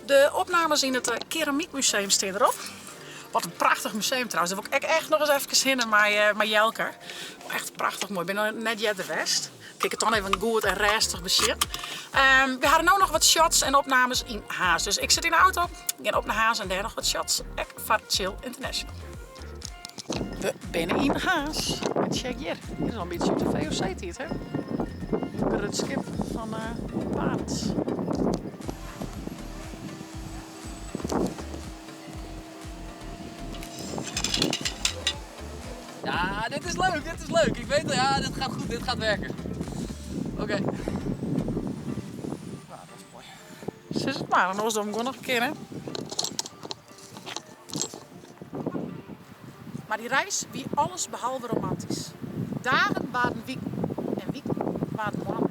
De opnames yn it Keramykmuseum stean derop. Wat in prachtich museum trouwens. Dêr wol ik ek echt noch ris efkes hinne mei mei Jelke. Echt prachtich moai. Bin noch net earder west. Kin ik it dan even goed en rêstich besjen. We hawwe no noch wat shots en opnames yn Harns. Dus ik sit yn de auto, gean op nei Harns en dêr noch wat shots ek foar Tsjil International. We binne yn Harns. En check hjir, dit is al in bytsje út de VOC-tiid, hè? Grut skip fan Barents. Ja, dit is leuk, dit is leuk. Ik weet, ja, dit gaat goed, dit gaat werken. Oké. Nou, dat is mooi. Sis it mar, dan oars dogge we 'm gewoan noch in kear, hè? Mar dy reis wie alles behalve romantysk. Dagen waarden wiken en wiken waarden moannen.